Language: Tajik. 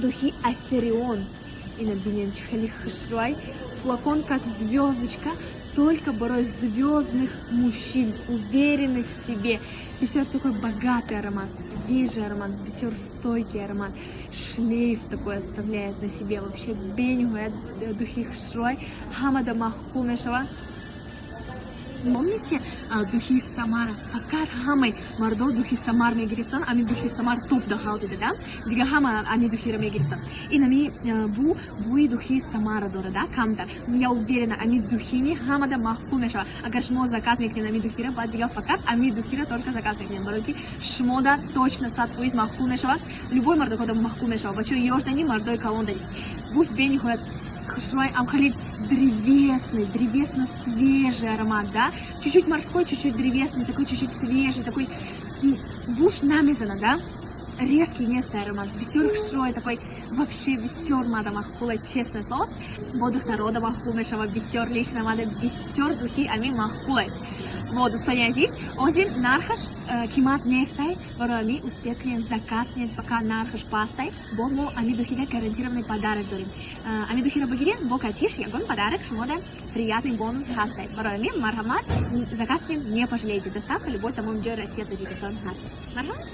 Духи Астерион. Ина бинен, чӣ хеле хушрӯй. Флакон как звездочка, только барои звездных мужчин, уверенных в себе. Бисёр такой богатый аромат, свежий аромат, бисёр стойкий аромат. Шлейф такой оставляет на себе. Вообще бениҳоят духи хушрӯй. Ҳамада маъқул мешавад. Помните духи Самара? Фақат ҳамаи мардо духи Самар мегирифтанд, ами духи Самар топ дахал дида, да? Дига ҳама ами духиро мегирифтанд. Ин ами бу бӯи духи Самара дорад, да, камтар. Я уверена, ами духини ҳамада маъқул мешавад. Агар шумо заказ мекунед ами духиро, баъд дига фақат ами духиро только заказ мекунед, барои ки шумода точно 100% маъқул мешавад. Любой мардакода маъқул мешавад. Бачаҳои ёш дани, мардои калон дани. Буш бениҳоят хушрӯй, ам хеле древесный, древесно-свежий аромат, да? Чуть-чуть морской, чуть-чуть древесный, такой чуть-чуть свежий, такой буш намезана, да? Резкий нестай аромат, бисёр хушрӯй, такой вообще бисёр мада маъқула, честное слово. Бо духтарода маъқул мешавад, бисёр лично мада бисёр духи ами маъқулай. Вот, дӯстони азиз, озир нархаш қимат нестай, барои ами успеть кунед, заказ кунед, пока нархаш пастай. Бо мо ами духида гарантированный подарок дорем. Ами духиро бигиред, бо катиш ягон подарок шумода приятный бонус ҳастай. Барои ами марҳамат, заказ кунед, не пожалеете. Доставка любой тамоми ҷои Россия, Тоҷикистон ҳастай. Марҳамат.